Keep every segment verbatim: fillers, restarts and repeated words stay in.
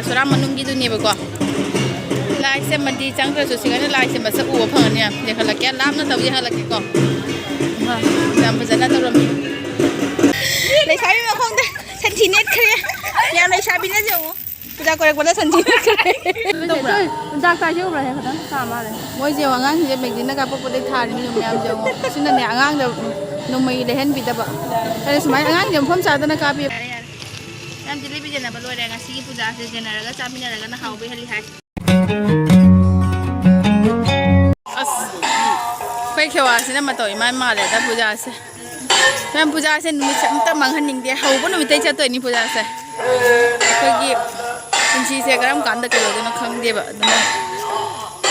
ꯁꯣꯔꯥ ꯃꯅꯨꯡꯒꯤꯗꯨꯅꯦꯕꯀꯣ꯫ ꯂꯥꯏꯁꯦ ꯃꯟꯗꯤ ꯆꯪꯗ꯭ꯔꯁꯨ ꯁꯤꯒꯅ ꯂꯥꯏꯁꯦ ꯃꯁꯛ ꯎꯕ ꯐꯪꯉꯅꯤ꯫ ꯌꯥꯝ ꯌꯦꯡꯈꯠꯂꯛꯀꯦ, ꯂꯥꯞꯅ ꯇꯧ ꯌꯦꯡꯈꯠꯂꯛꯀꯦꯀꯣ꯫ ꯌꯥꯝ ꯐꯖꯅ ꯇꯧꯔꯝꯃꯤ꯫ ꯂꯩꯁꯥꯕꯤ ꯃꯈꯣꯡꯗ ꯁꯟꯊꯤ ꯅꯦꯠꯈ꯭ꯔꯦ꯫ ꯌꯥꯝ ꯂꯩꯁꯥꯕꯤꯅ ꯌꯦꯡꯉꯨ꯫ ꯄꯨꯖꯥ ꯀꯣꯏꯔꯛꯄꯗ ꯁꯟꯊꯤ ꯅꯦꯠꯈ꯭ꯔꯦ꯫ ꯗꯥꯛ ꯇꯥꯏꯁꯦ ꯎꯕ꯭ꯔꯥ? ꯍꯦ, ꯈꯇꯪ ꯇꯥ ꯃꯥꯜꯂꯦ꯫ ꯃꯣꯏꯁꯦ ꯑꯉꯥꯡꯁꯤꯡꯁꯦ ꯃꯦꯒꯅꯤꯅ ꯀꯥꯞꯄꯛꯄꯗꯩ ꯊꯥꯔꯤꯕ ꯃꯌꯥꯝꯁꯦ ꯌꯦꯡꯉꯣ꯫ ꯁꯤꯅꯅꯦ ꯑꯉꯥꯡꯗ ꯅꯣꯡꯃꯩ ꯂꯩꯍꯟꯕꯤꯗꯕ꯫ ꯑꯗ ꯁꯨꯃꯥꯏꯅ ꯑꯉꯥꯡꯁꯦ ꯃꯐꯝ ꯆꯥꯗꯅ ꯀꯥꯞꯄꯤ꯫ ꯌꯥꯔꯦ, ꯌꯥꯔꯦ꯫ ꯌꯥꯝ ꯖꯤꯂꯤꯕꯤ ꯌꯦꯟꯅꯕ ꯂꯣꯏꯔꯦ꯫ ꯉꯁꯤꯒꯤ ꯄꯨꯖꯥꯁꯦ ꯌꯦꯟꯅꯔꯒ ꯆꯥꯃꯤꯟꯅꯔꯒꯅ ꯍꯥꯎꯕ ꯍꯦꯜꯂꯤ ꯍꯥꯏ꯫ ꯑꯁ, ꯑꯩꯈꯣꯏ ꯈꯦꯋꯥꯁꯤꯅ ꯃꯇꯧ ꯏꯃꯥꯏ ꯃꯥꯜꯂꯦꯗ ꯄꯨꯖꯥꯁꯦ꯫ ꯃꯦꯝ, ꯄꯨꯖꯥꯁꯦ ꯅꯨꯃꯤꯠꯁꯦ ꯑꯝꯇ ꯃꯥꯡꯍꯟꯅꯤꯡꯗꯦ꯫ ꯍꯧꯕ ꯅꯨꯃꯤꯠꯇꯩ ꯆꯠꯇꯣꯏꯅꯤ ꯄꯨꯖꯥꯁꯦ꯫ ꯑꯩꯈꯣꯏꯒꯤ ꯄꯨꯟꯁꯤꯁꯦ ꯀꯔꯝ ꯀꯥꯟꯗ ꯀꯩꯗꯧꯗꯣꯏꯅꯣ ꯈꯪꯗꯦꯕ꯫ ꯑꯗꯨꯅ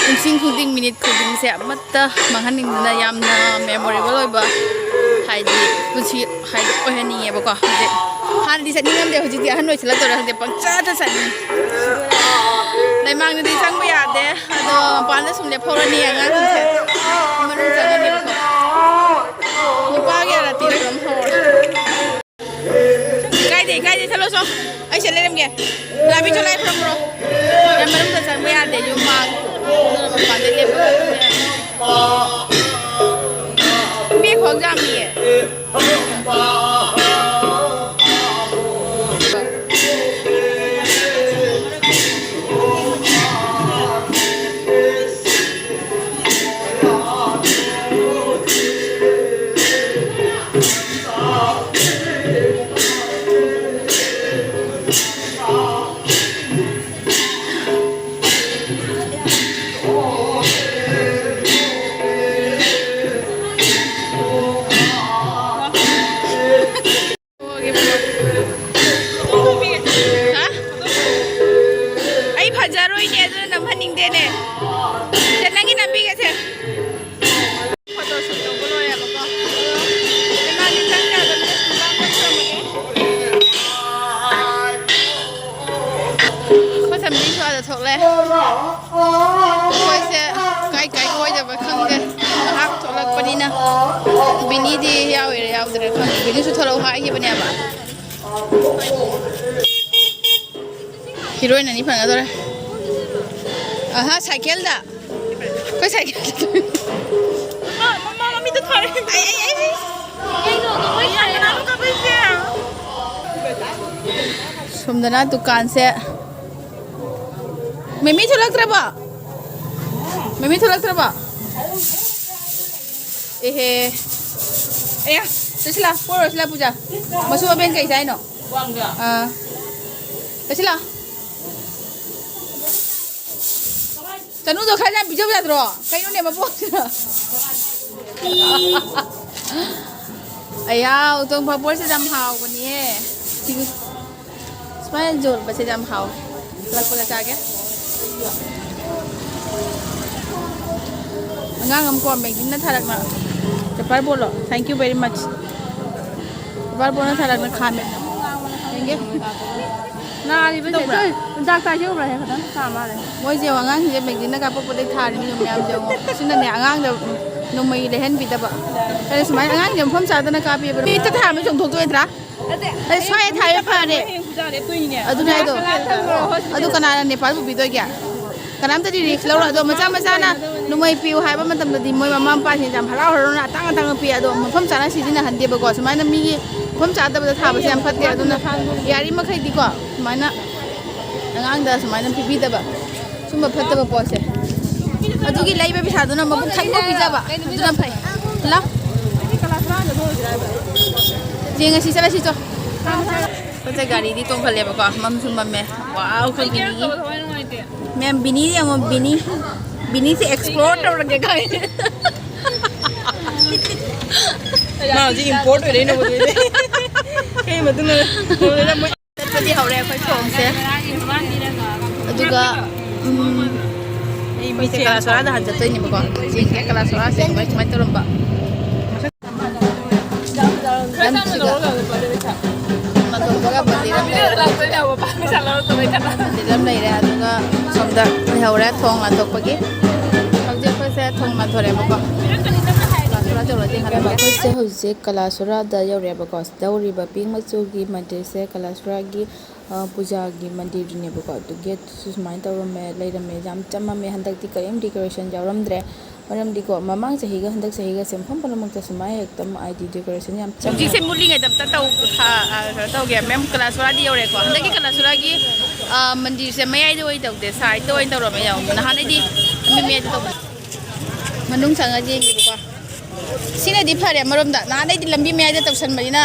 ꯄꯨꯡꯁꯤꯡ ꯈꯨꯗꯤꯡ, ꯃꯤꯅꯤꯠ ꯈꯨꯗꯤꯡꯁꯦ ꯑꯃꯠꯇ ꯃꯥꯡꯍꯟꯅꯤꯡꯗꯅ ꯌꯥꯝꯅ ꯃꯦꯃꯣꯔꯦꯕꯜ ꯑꯣꯏꯕ, ꯍꯥꯏꯗꯤ, ꯄꯨꯟꯁꯤ ꯍꯥꯏꯗꯤ ꯑꯣꯏꯍꯟꯅꯤꯡꯉꯦꯕꯀꯣ꯫ ꯍꯧꯖꯤꯛ ꯍꯥꯟꯅꯗꯤ ꯆꯠꯅꯤꯡꯉꯝꯗꯦ, ꯍꯧꯖꯤꯛꯇꯤ ꯑꯍꯟ ꯑꯣꯏꯁꯤꯜꯂꯛꯇꯧꯔꯦ ꯈꯪꯗꯦ, ꯄꯪꯆꯠꯇ ꯆꯠꯅꯤꯡꯉꯤ꯫ ꯂꯩꯃꯥꯡꯗꯗꯤ ꯆꯪꯕ ꯌꯥꯗꯦ, ꯑꯗꯣ ꯃꯄꯥꯟꯗ ꯁꯨꯝ ꯂꯦꯞꯍꯧꯔꯅꯤ ꯑꯉꯥꯡꯁꯤꯡꯁꯦ꯫ ꯃꯅꯨꯡ ꯆꯪꯉꯅꯤꯕꯀꯣ꯫ ꯅꯨꯄꯥꯒꯤ ꯑꯥꯔꯇꯤꯗ ꯑꯗꯨꯝ ꯍꯧꯔꯦ꯫ ꯀꯥꯏꯗꯦ, ꯀꯥꯏꯗꯦ, ꯆꯠꯂꯣ ꯆꯣ꯫ ꯑꯩ ꯁꯤꯗ ꯂꯩꯔꯝꯒꯦ꯫ ꯔꯥꯕꯤ ꯆꯣ ꯂꯥꯏ ꯈꯨꯔꯝꯃꯨꯔꯣ꯫ ꯌꯥꯝ ꯃꯅꯨꯡꯗ ꯆꯪꯕ ꯌꯥꯗꯦ, ꯌꯨꯝ ꯃꯥꯡꯉꯦ꯫ ꯑꯗꯨꯅ ꯃꯄꯥꯟꯗ ꯂꯦꯞꯄꯒ ꯑꯗꯨꯝ ꯂꯩꯔꯝꯒꯦ꯫ ꯃꯤ ꯈꯣꯡ ꯌꯥꯝꯃꯤꯌꯦ꯫ ꯍꯥ? ꯑꯩ ꯐꯖꯔꯣꯏꯅꯦ, ꯑꯗꯨꯅ ꯅꯝꯍꯟꯅꯤꯡꯗꯦꯅꯦ꯫ ꯁꯦ, ꯅꯪꯒꯤ ꯅꯝꯕꯤꯒꯦꯁꯦ꯫ ꯐꯣꯇꯣ ꯁꯨꯠ ꯇꯧꯕ ꯂꯣꯏꯔꯦꯕꯀꯣ꯫ ꯑꯗꯣ ꯏꯃꯥꯗꯤ ꯆꯪ ꯌꯥꯗꯕꯅꯤꯅ ꯁꯨꯝ ꯂꯥꯞꯅ ꯊꯝꯃꯒꯦ꯫ ꯑꯩꯈꯣꯏ ꯐꯦꯃꯤꯂꯤ ꯁ꯭ꯋꯥꯏꯗ ꯊꯣꯛꯂꯦ꯫ ꯑꯩꯈꯣꯏꯁꯦ ꯀꯥꯏ ꯀꯥꯏ ꯀꯣꯏꯗꯕ ꯈꯪꯗꯦ꯫ ꯉꯥꯏꯍꯥꯛ ꯊꯣꯛꯂꯛꯄꯅꯤꯅ꯫ ꯕꯤꯅꯤꯗꯤ ꯌꯥꯎꯔꯤꯔꯥ ꯌꯥꯎꯗ꯭ꯔꯤꯔꯥ ꯈꯪꯗꯦ꯫ ꯕꯤꯅꯤꯁꯨ ꯊꯣꯛꯂꯛꯑꯣ ꯍꯥꯏꯈꯤꯕꯅꯦꯕ꯫ ꯍꯤꯔꯣꯏꯟ ꯑꯅꯤ ꯐꯪꯒꯗꯧꯔꯦ꯫ ꯑꯍꯥ, ꯁꯥꯏꯀꯦꯜꯗ꯫ ꯑꯩꯈꯣꯏ ꯁꯥꯏꯀꯦꯜꯗ꯫ ꯃꯃꯥ, ꯃꯃꯥ, ꯃꯃꯤꯠꯇ ꯊꯥꯔꯦ꯫ ꯑꯩ, ꯑꯩ, ꯑꯩ, ꯑꯩ꯫ ꯀꯩꯅꯣ, ꯃꯃꯥ ꯊꯥꯔꯦ꯫ ꯀꯅꯥꯅꯣ ꯀꯥꯞꯄꯛꯏꯁꯦ? ꯁꯣꯝꯗꯅ ꯗꯨꯀꯥꯟꯁꯦ꯫ ꯃꯦꯃꯤ ꯊꯣꯛꯂꯛꯇ꯭ꯔꯕꯣ? ꯃꯦꯃꯤ ꯊꯣꯛꯂꯛꯇ꯭ꯔꯕꯣ? ꯑꯦꯍꯦ꯫ ꯑꯦ, ꯆꯠꯁꯤꯂꯥ, ꯄꯣꯔꯣꯁꯤꯂꯥ ꯄꯨꯖꯥ꯫ ꯃꯁꯨ ꯃꯕꯦꯟ ꯀꯩ ꯆꯥꯏꯅꯣ? ꯑꯥ꯫ ꯆꯠꯁꯤꯂꯥ꯫ ꯆꯅꯨꯗꯣ ꯈꯔ ꯌꯥꯝ ꯄꯤꯖꯧ ꯌꯥꯗ꯭ꯔꯣ? ꯀꯩꯅꯣꯅꯦ ꯃꯕꯣꯛꯁꯤꯅ꯫ ꯑꯌꯥ, ꯎꯇꯣꯡ ꯄꯥꯄꯣꯔꯁꯦ ꯌꯥꯝ ꯍꯥꯎꯕꯅꯤꯍꯦ꯫ ꯁꯨꯃꯥꯏꯅ ꯌꯣꯟꯕꯁꯦ ꯌꯥꯝ ꯍꯥꯎꯋꯦ꯫ ꯍꯜꯂꯛꯄꯗ ꯆꯥꯒꯦ꯫ ꯑꯉꯥꯡ ꯑꯃꯀꯣ ꯃꯦꯒꯤꯅ ꯊꯥꯔꯛꯅ ꯆꯦꯄꯥꯔ ꯕꯣꯠꯂꯣ꯫ Thank you very much꯫ ꯆꯦꯄꯥꯔ ꯕꯣꯠꯅ ꯊꯥꯔꯛꯅ ꯈꯥꯝꯃꯦ꯫ ꯌꯦꯡꯒꯦ꯫ ꯅꯥꯔꯤꯕ ꯇꯧꯕ꯭ꯔꯥ? ꯗꯥꯛꯇꯔꯁꯦ ꯎꯕ꯭ꯔꯥ? ꯍꯦ, ꯈꯤꯇꯪ ꯆꯥ ꯃꯥꯜꯂꯦ꯫ ꯃꯣꯏꯁꯦ ꯑꯉꯥꯡꯁꯤꯡꯁꯦ ꯃꯦꯒꯤꯅ ꯀꯥꯞꯄꯛꯄꯗꯩ ꯊꯥꯔꯤꯅꯤ ꯃꯌꯥꯝꯁꯦ ꯌꯦꯡꯉꯣ꯫ ꯁꯤꯅꯅꯦ ꯑꯉꯥꯡꯗ ꯅꯣꯡꯃꯩ ꯂꯩꯍꯟꯕꯤꯗꯕ꯫ ꯑꯗ ꯁꯨꯃꯥꯏꯅ ꯑꯉꯥꯡꯁꯦ ꯃꯐꯝ ꯆꯥꯗꯅ ꯀꯥꯞꯄꯦꯕ꯫ ꯃꯤꯠꯇ ꯊꯥꯔꯝꯃ ꯆꯣꯡꯊꯣꯛꯇꯣꯏ ꯅꯠꯇ꯭ꯔꯥ? ꯑꯗ ꯁ꯭ꯋꯥꯏ ꯊꯥꯏꯕ ꯐꯔꯦ꯫ ꯑꯗꯨꯅꯦ ꯍꯥꯏꯗꯣ꯫ ꯑꯗꯨ ꯀꯅꯥꯅ ꯅꯦꯄꯥꯜ ꯄꯨꯕꯤꯗꯣꯏꯒꯦ? ꯀꯅꯥꯝꯇꯗꯤ risk ꯂꯧꯔꯣꯏ꯫ ꯑꯗꯣ ꯃꯆꯥ ꯃꯆꯥꯅ ꯅꯣꯡꯃꯩ ꯄꯤꯌꯨ ꯍꯥꯏꯕ ꯃꯇꯝꯗꯗꯤ ꯃꯣꯏ ꯃꯃꯥ ꯃꯄꯥꯁꯤꯡꯁꯦ ꯌꯥꯝ ꯍꯔꯥꯎ ꯍꯔꯥꯎꯅ ꯑꯇꯥꯡ ꯑꯇꯥꯡꯕ ꯄꯤ꯫ ꯑꯗꯣ ꯃꯐꯝ ꯆꯥꯅ ꯁꯤꯖꯤꯟꯅꯍꯟꯗꯦꯕꯀꯣ꯫ ꯁꯨꯃꯥꯏꯅ ꯃꯤꯒꯤ ꯃꯐꯝ ꯆꯥꯗꯕꯗ ꯊꯥꯕꯁꯦ ꯌꯥꯝ ꯐꯠꯇꯦ꯫ ꯑꯗꯨꯅ ꯌꯥꯔꯤꯃꯈꯩꯗꯤꯀꯣ ꯁꯨꯃꯥꯏꯅ ꯑꯉꯥꯡꯗ ꯁꯨꯃꯥꯏꯅ ꯄꯤꯕꯤꯗꯕ꯫ ꯁꯨꯝꯕ ꯐꯠꯇꯕ ꯄꯣꯠꯁꯦ꯫ ꯑꯗꯨꯒꯤ ꯂꯩꯕ ꯄꯩꯁꯥꯗꯨꯅ ꯃꯕꯨꯛ ꯊꯟꯕ ꯄꯤꯖꯕ꯫ ꯑꯗꯨꯅ ꯐꯩ꯫ ꯂꯥꯎ꯫ ꯌꯦꯡꯉꯁꯤ, ꯆꯠꯂꯁꯤ ꯆꯣ꯫ ꯑꯩꯈꯣꯏꯁꯦ ꯒꯥꯔꯤꯗꯤ ꯇꯣꯡꯈꯠꯂꯦꯕꯀꯣ꯫ ꯃꯝꯁꯨ ꯃꯝꯃꯦ꯫ ꯋꯥꯎ, ꯑꯩꯈꯣꯏ ꯕꯤꯅꯤꯒꯤ꯫ ꯃꯦꯝ, ꯕꯤꯅꯤ ꯌꯦꯡꯉꯣ, ꯕꯤꯅꯤ꯫ ꯕꯤꯅꯤꯁꯦ explore ꯇꯧꯔꯒꯦ ꯈꯜꯂꯦ꯫ ꯃꯥ ꯍꯧꯖꯤꯛ import ꯑꯣꯏꯔꯦ, ꯅꯣꯡꯃꯗ꯫ ꯀꯩ ꯃꯇꯨꯡꯗ ꯅꯣꯡꯃꯗ ꯃꯣꯏ ꯆꯠꯄꯗꯤ ꯍꯧꯔꯦ ꯑꯩꯈꯣꯏ ꯊꯣꯡꯁꯦ꯫ ꯑꯗꯨꯒ, ꯎꯝ, ꯑꯩꯈꯣꯏꯁꯦ ꯀꯂꯥꯁꯣꯔꯥꯗ ꯍꯥꯟꯅ ꯆꯠꯇꯣꯏꯅꯦꯕꯀꯣ꯫ ꯌꯦꯡꯒꯦ ꯀꯂꯥꯁꯣꯔꯥꯁꯦ ꯀꯃꯥꯏ, ꯀꯃꯥꯏ ꯇꯧꯔꯝꯕ꯫ ꯂꯝꯁꯤꯒ ꯃꯇꯣꯟꯗꯒ ꯃꯟꯗꯤꯔ ꯑꯃ ꯂꯩꯔꯦ꯫ ꯃꯟꯗꯤꯔ ꯑꯃ ꯂꯩꯔꯦ꯫ ꯑꯗꯨꯒ ꯁꯣꯝꯗ ꯂꯩꯍꯧꯔꯦ ꯊꯣꯡ ꯂꯥꯟꯊꯣꯛꯄꯒꯤ꯫ ꯍꯧꯖꯤꯛ ꯑꯩꯈꯣꯏꯁꯦ ꯊꯣꯡ ꯂꯥꯟꯊꯣꯔꯛꯑꯦꯕꯀꯣ꯫ ꯑꯩꯈꯣꯏꯁꯦ ꯍꯧꯖꯤꯛ ꯀꯂꯥꯁꯨꯔꯥꯗ ꯌꯧꯔꯛꯑꯦꯕꯀꯣ꯫ ꯇꯧꯔꯤꯕ ꯄꯤꯡ ꯃꯆꯨꯒꯤ ꯃꯟꯗꯤꯔꯁꯦ ꯀꯂꯥꯁꯨꯔꯥꯒꯤ, ꯑ, ꯄꯨꯖꯥꯒꯤ ꯃꯟꯗꯤꯔꯗꯨꯅꯦꯕꯀꯣ꯫ ꯑꯗꯨ ꯒꯦꯠꯁꯨ ꯁꯨꯃꯥꯏꯅ ꯇꯧꯔꯝꯃꯦ, ꯂꯩꯔꯝꯃꯦ, ꯌꯥꯝ ꯆꯝꯃꯝꯃꯦ꯫ ꯍꯟꯗꯛꯇꯤ ꯀꯔꯤꯝ decoration ꯌꯥꯎꯔꯝꯗ꯭ꯔꯦ꯫ ꯃꯔꯝꯗꯤꯀꯣ, ꯃꯃꯥꯡ ꯆꯍꯤꯒ ꯍꯟꯗꯛ ꯆꯍꯤꯒꯁꯦ ꯃꯐꯝ ꯄꯨꯝꯅꯃꯛꯇ ꯁꯨꯃꯥꯏꯅ ꯍꯦꯛꯇ ꯍꯥꯏꯗꯤ decoration ꯌꯥꯝ ꯆꯝꯃꯦ꯫ ꯍꯧꯖꯤꯛꯁꯦ ꯃꯨꯠꯂꯤꯉꯩꯗ ꯑꯝꯇ ꯇꯧ-, ꯊꯥ-, ꯑ, ꯀꯩꯅꯣ ꯇꯧꯒꯦ, ꯃꯦꯝ, ꯀꯂꯥꯁꯨꯔꯥꯗꯤ ꯌꯧꯔꯦꯀꯣ꯫ ꯍꯟꯗꯛꯀꯤ ꯀꯂꯥꯁꯨꯔꯥꯒꯤ, ꯑ, ꯃꯟꯗꯤꯔꯁꯦ ꯃꯌꯥꯏꯗ ꯑꯣꯏꯅ ꯇꯧꯗꯦ, sideꯇ ꯑꯣꯏꯅ ꯇꯧꯔꯝꯃꯦ ꯌꯥꯝ꯫ ꯅꯍꯥꯟꯅꯩꯗꯤ ꯂꯝꯕꯤ ꯃꯌꯥꯏꯗ ꯇꯧꯕ꯫ ꯃꯅꯨꯡ ꯆꯪꯉꯒ ꯌꯦꯡꯒꯦꯕꯀꯣ꯫ ꯁꯤꯅꯗꯤ ꯐꯔꯦ ꯑꯃꯔꯣꯝꯗ꯫ ꯅꯍꯥꯟꯅꯩꯗꯤ ꯂꯝꯕꯤ ꯃꯌꯥꯏꯗ ꯇꯧꯁꯟꯕꯅꯤꯅ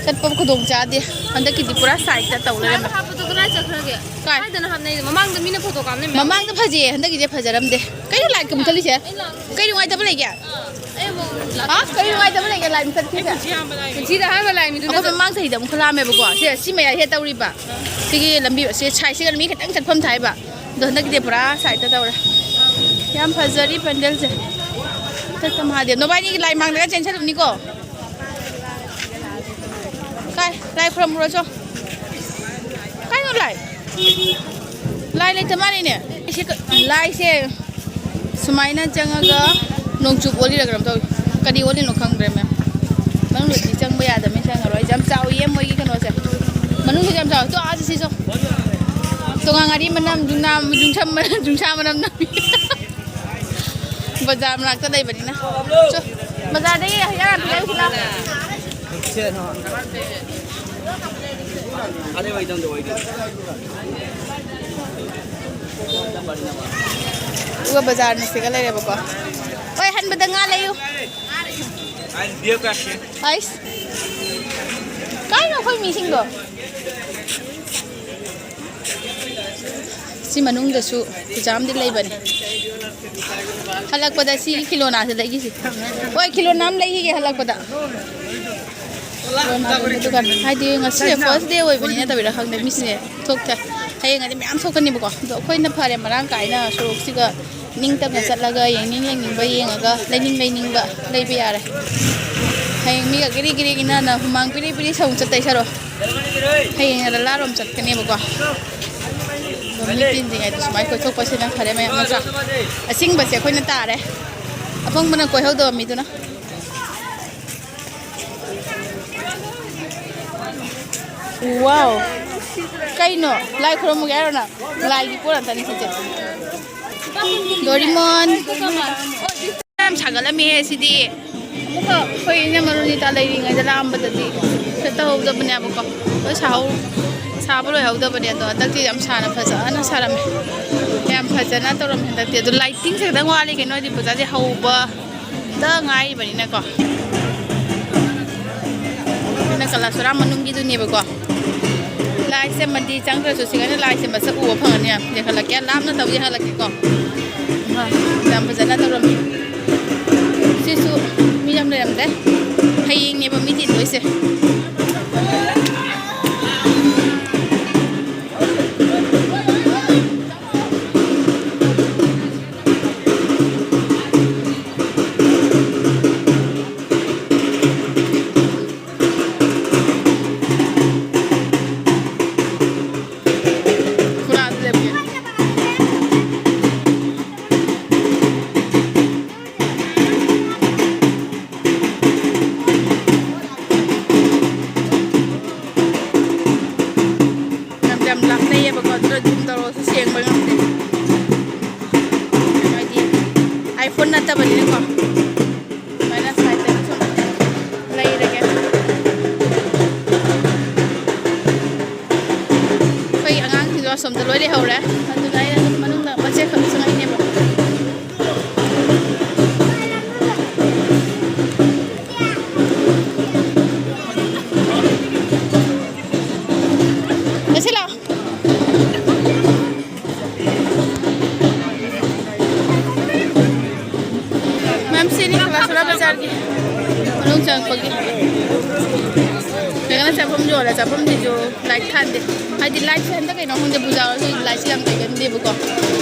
ꯆꯠꯄ ꯈꯨꯗꯣꯡ ꯆꯥꯗꯦ꯫ ꯍꯟꯗꯛꯀꯤꯗꯤ ꯄꯨꯔꯥ sideꯇ ꯇꯧ ꯂꯩꯔꯝꯃꯦ꯫ ꯍꯥꯞꯄꯗꯣ ꯀꯗꯥꯏ ꯆꯠꯈ꯭ꯔꯒꯦ? ꯀꯥꯏ? ꯀꯥꯏꯗꯅꯣ ꯍꯥꯞꯅꯩꯗꯣ? ꯃꯃꯥꯡꯗ ꯃꯤꯅ photo ꯀꯥꯞꯅꯩ ꯃꯌꯥꯝ꯫ ꯃꯃꯥꯡꯗ ꯐꯖꯩꯌꯦ, ꯍꯟꯗꯛꯀꯤꯁꯦ ꯐꯖꯔꯝꯗꯦ꯫ ꯀꯩꯅꯣ lightꯀ ꯃꯨꯊꯠꯂꯤꯁꯦ? ꯑꯩ ꯂꯥꯛ-, ꯀꯩ ꯅꯨꯡꯉꯥꯏꯇꯕ ꯂꯩꯒꯦ? ꯑꯩ ꯑꯃꯨꯛ ꯂꯥꯛ-, ꯍꯥ? ꯀꯩ ꯅꯨꯡꯉꯥꯏꯇꯕ ꯂꯩꯒꯦ light ꯃꯨꯊꯠꯈꯤꯁꯦ? ꯄꯨꯟꯁꯤꯗ ꯑꯍꯥꯟꯕ ꯂꯥꯛꯏ ꯃꯤꯗꯨꯅ ꯑꯩꯈꯣꯏ ꯃꯃꯥꯡ ꯆꯍꯤꯗ ꯑꯃꯨꯛ ꯈꯨꯂꯥꯝꯃꯦꯕꯀꯣ꯫ ꯁꯦ, ꯁꯤ ꯃꯌꯥꯏꯁꯦ ꯇꯧꯔꯤꯕ꯫ ꯁꯤꯒꯤ ꯂꯝꯕꯤ, ꯁꯤ sideꯁꯤꯒ ꯃꯤ ꯈꯤꯇꯪ ꯆꯠꯐꯝ ꯊꯥꯏꯕ꯫ ꯑꯗꯣ ꯍꯟꯗꯛꯀꯤꯗꯤ ꯄꯨꯔꯥ sideꯇ ꯇꯧꯔꯦ꯫ ꯌꯥꯝ ꯐꯖꯔꯤ ꯄꯦꯟꯗꯦꯜꯁꯦ꯫ ꯃꯊꯛꯇ ꯃꯍꯥꯗꯦꯕ꯫ ꯅꯣꯕꯥꯏꯅꯤꯒꯤ ꯂꯥꯏ ꯃꯥꯡꯗꯒ ꯆꯦꯟꯁꯤꯜꯂꯨꯅꯤꯀꯣ꯫ ꯀꯥꯏ? ꯂꯥꯏ ꯈꯨꯔꯝꯃꯨꯔꯣ ꯆꯣ꯫ ꯀꯥꯏꯅꯣ ꯂꯥꯏ? ꯂꯥꯏ ꯂꯩꯇ ꯃꯥꯜꯂꯤꯅꯦ꯫ ꯁꯤ ꯀ-, ꯂꯥꯏꯁꯦ ꯁꯨꯃꯥꯏꯅ ꯆꯪꯉꯒ ꯅꯣꯡꯆꯨꯞ ꯑꯣꯜꯂꯤꯔ ꯀꯩꯅꯣꯝ ꯇꯧꯏ꯫ ꯀꯔꯤ ꯑꯣꯜꯂꯤꯅꯣ ꯈꯪꯗ꯭ꯔꯦ ꯃꯦꯝ꯫ ꯃꯅꯨꯡꯗꯗꯤ ꯆꯪꯕ ꯌꯥꯗꯕꯅꯤꯅ ꯆꯪꯉꯔꯣꯏ꯫ ꯌꯥꯝ ꯆꯥꯎꯏꯌꯦ ꯃꯣꯏꯒꯤ ꯀꯩꯅꯣꯁꯦ꯫ ꯃꯅꯨꯡꯁꯤꯁꯨ ꯌꯥꯝ ꯆꯥꯎꯏ꯫ ꯇꯣ ꯑꯥ ꯆꯠꯁꯤ ꯆꯣ꯫ ꯇꯣꯉꯥꯟ ꯉꯥꯔꯤ ꯃꯅꯝ, ꯌꯨꯡꯅꯥꯝ, ꯌꯨꯡꯁꯥ ꯃꯅꯝ, ꯌꯨꯡꯁꯥ ꯃꯅꯝ ꯅꯝꯃꯤ꯫ ꯕꯖꯥꯔ ꯃꯅꯥꯛꯇ ꯂꯩꯕꯅꯤꯅ꯫ ꯆꯣ, ꯕꯖꯥꯔꯗꯒꯤ ꯍꯩꯅꯧ ꯂꯩꯔꯨꯁꯤ ꯂꯥꯎ꯫ ꯑꯗꯨꯒ ꯕꯖꯥꯔ ꯃꯁꯤꯒ ꯂꯩꯔꯦꯕꯀꯣ꯫ ꯍꯣꯏ, ꯍꯟꯕꯗ ꯉꯥ ꯂꯩꯌꯨ꯫ ꯑꯩꯁ, ꯀꯥꯏꯅꯣ ꯑꯩꯈꯣꯏ ꯃꯤꯁꯤꯡꯗꯣ? ꯁꯤ ꯃꯅꯨꯡꯗꯁꯨ ꯈꯨꯖꯥ ꯑꯃꯗꯤ ꯂꯩꯕꯅꯦ꯫ ꯍꯜꯂꯛꯄꯗ ꯁꯤꯒꯤ ꯈꯤꯂꯣꯅꯥꯁꯦ ꯂꯩꯈꯤꯁꯤ꯫ ꯍꯣꯏ, ꯈꯤꯂꯣꯅꯥ ꯑꯃ ꯂꯩꯈꯤꯒꯦ ꯍꯜꯂꯛꯄꯗ꯫ ꯈꯤꯂꯣꯅꯥꯗꯨꯅꯦ ꯗꯨꯀꯥꯟ꯫ ꯍꯥꯏꯗꯤ ꯉꯁꯤꯁꯦ first day ꯑꯣꯏꯕꯅꯤꯅ ꯇꯧꯔꯤꯔꯥ ꯈꯪꯗꯦ, ꯃꯤꯁꯤꯡꯁꯦ ꯊꯣꯛꯇꯦ꯫ ꯍꯌꯦꯡꯗꯤ ꯃꯌꯥꯝ ꯊꯣꯛꯀꯅꯤꯕꯀꯣ꯫ ꯑꯗꯣ ꯑꯩꯈꯣꯏꯅ ꯐꯔꯦ ꯃꯔꯥꯡ ꯀꯥꯏꯅ ꯁꯣꯔꯣꯛꯁꯤꯒ ꯅꯤꯡꯇꯝꯅ ꯆꯠꯂꯒ ꯌꯦꯡꯅꯤꯡ ꯌꯦꯡꯅꯤꯡꯕ ꯌꯦꯡꯉꯒ ꯂꯩꯅꯤꯡ ꯂꯩꯅꯤꯡꯕ ꯂꯩꯕ ꯌꯥꯔꯦ꯫ ꯍꯌꯦꯡ ꯃꯤꯒ ꯒꯤꯔꯤ ꯒꯤꯔꯤ ꯏꯟꯅꯅ ꯍꯨꯃꯥꯡ ꯄꯤꯔꯤ ꯄꯤꯔꯤ ꯁꯧ ꯆꯠꯇꯩ ꯁꯔꯨꯛ ꯍꯌꯦꯡ ꯂꯂꯥꯔꯣꯝ ꯆꯠꯀꯅꯦꯕꯀꯣ꯫ ꯑꯗꯣ ꯃꯤ ꯇꯤꯟꯗ꯭ꯔꯤꯉꯩꯗ ꯁꯨꯃꯥꯏꯅ ꯀꯣꯏꯊꯣꯛꯄꯁꯤꯅ ꯐꯔꯦ ꯃꯌꯥꯝ ꯅꯠꯇ꯭ꯔꯥ? ꯑꯁꯤꯡꯕꯁꯦ ꯑꯩꯈꯣꯏꯅ ꯇꯥꯔꯦ, ꯑꯄꯪꯕꯅ ꯀꯣꯏꯍꯧꯗꯕ ꯃꯤꯗꯨꯅ꯫ ꯋꯥꯎ꯫ ꯀꯩꯅꯣ? ꯂꯥꯏ ꯈꯨꯔꯨꯝꯃꯨꯒꯦ ꯍꯥꯏꯔꯣ ꯅꯪ? ꯂꯥꯏꯒꯤ ꯄꯣꯠ ꯉꯥꯛꯇꯅꯤ ꯁꯤꯁꯦ꯫ ꯗꯣꯔꯤꯃꯣꯟ꯫ ꯌꯥꯝ ꯁꯥꯒꯠꯂꯝꯃꯦꯍꯦ ꯁꯤꯗꯤ꯫ ꯑꯃꯨꯛꯀ ꯑꯩꯈꯣꯏ ꯏꯅꯝꯃ ꯔꯣꯅꯤꯇꯥ ꯂꯩꯔꯤꯉꯩꯗ ꯂꯥꯛꯑꯝꯕꯗꯗꯤ ꯈꯔ ꯇꯧꯍꯧꯗꯕꯅꯦꯕꯀꯣ꯫ ꯂꯣꯏ ꯁꯥꯍꯧ-, ꯁꯥꯕ ꯂꯣꯏꯍꯧꯗꯕꯅꯦ꯫ ꯑꯗꯣ ꯍꯟꯗꯛꯇꯤ ꯌꯥꯝ ꯁꯥꯅ ꯐꯖꯅ ꯁꯥꯔꯝꯃꯦ꯫ ꯌꯥꯝ ꯐꯖꯅ ꯇꯧꯔꯝꯃꯦ ꯍꯟꯗꯛꯇꯤ꯫ ꯑꯗꯣ ꯂꯥꯏꯇꯤꯡꯁꯦ ꯈꯤꯇꯪ ꯋꯥꯠꯂꯤ ꯀꯩꯅꯣ ꯍꯥꯏꯗꯤ ꯄꯨꯖꯥꯁꯦ ꯍꯧꯕ ꯇ ꯉꯥꯏꯔꯤꯕꯅꯤꯅꯀꯣ꯫ ꯁꯤꯅ ꯀꯂꯥꯁꯣꯔꯥ ꯃꯅꯨꯡꯒꯤꯗꯨꯅꯦꯕꯀꯣ꯫ ꯂꯥꯏ ꯁꯦꯝꯕꯗꯤ ꯆꯪꯗ꯭ꯔꯁꯨ ꯁꯤꯒꯅ ꯂꯥꯏ ꯁꯦꯝꯕ ꯁꯛ ꯎꯕ ꯐꯪꯒꯅꯤ꯫ ꯌꯥꯝ ꯌꯦꯡꯍꯜꯂꯛꯀꯦ, ꯂꯥꯞꯅ ꯇꯧ ꯌꯦꯡꯍꯜꯂꯛꯀꯦꯀꯣ꯫ ꯑꯥ, ꯌꯥꯝ ꯐꯖꯅ ꯇꯧꯔꯝꯃꯤ꯫ ꯁꯤꯁꯨ ꯃꯤ ꯌꯥꯝ ꯂꯩꯔꯝꯗꯦ꯫ ꯍꯌꯦꯡꯅꯦꯕ ꯃꯤ ꯇꯤꯟꯗꯣꯏꯁꯦ꯫ ꯈꯨꯔꯥꯗ ꯂꯦꯞꯀꯦ꯫ ꯌꯥꯝ, ꯌꯥꯝ ꯂꯥꯞꯅꯩꯌꯦꯕꯀꯣ, ꯑꯗꯨꯅ zoom ꯇꯧꯔꯒꯁꯨ ꯁꯦꯡꯕ ꯉꯝꯗꯦ꯫ ꯍꯥꯏꯗꯤ iPhone ꯅꯠꯇꯕꯅꯤꯅꯀꯣ꯫ ꯁꯨꯃꯥꯏꯅ side ꯇ ꯁꯨꯝ ꯂꯩꯔꯒꯦ꯫ ꯑꯩꯈꯣꯏ ꯑꯉꯥꯡꯁꯤꯡꯗꯣ ꯑꯁꯣꯝꯗ ꯂꯣꯏ ꯂꯩꯍꯧꯔꯦ꯫ ꯑꯗꯨꯅ ꯑꯩꯅ ꯑꯗꯨꯝ ꯃꯅꯨꯡꯗ ꯃꯆꯦꯠ ꯈꯛ ꯆꯪꯉꯛꯏꯅꯦꯕ꯫ ꯉꯁꯤ ꯂꯥꯛꯑꯣ꯫ ꯃꯦꯝ, ꯁꯤꯅꯤ ꯀꯂꯥꯁꯣꯔꯥ ꯕꯖꯥꯔꯒꯤ ꯃꯅꯨꯡ ꯆꯪꯉꯛꯄꯒꯤ꯫ ꯀꯩꯅꯣ ꯆꯥꯐꯝꯁꯨ ꯌꯣꯜꯂꯦ, ꯆꯥꯐꯝꯁꯤꯁꯨ ꯂꯥꯏꯠ ꯊꯥꯟꯗꯦ꯫ ꯍꯥꯏꯗꯤ ꯂꯥꯏꯠꯁꯦ ꯍꯟꯗꯛ ꯀꯩꯅꯣ ꯈꯪꯗꯦ, ꯄꯨꯖꯥ ꯍꯣꯏꯁꯨ ꯂꯥꯏꯠꯁꯦ ꯌꯥꯝ ꯂꯩꯒꯟꯗꯦꯕꯀꯣ꯫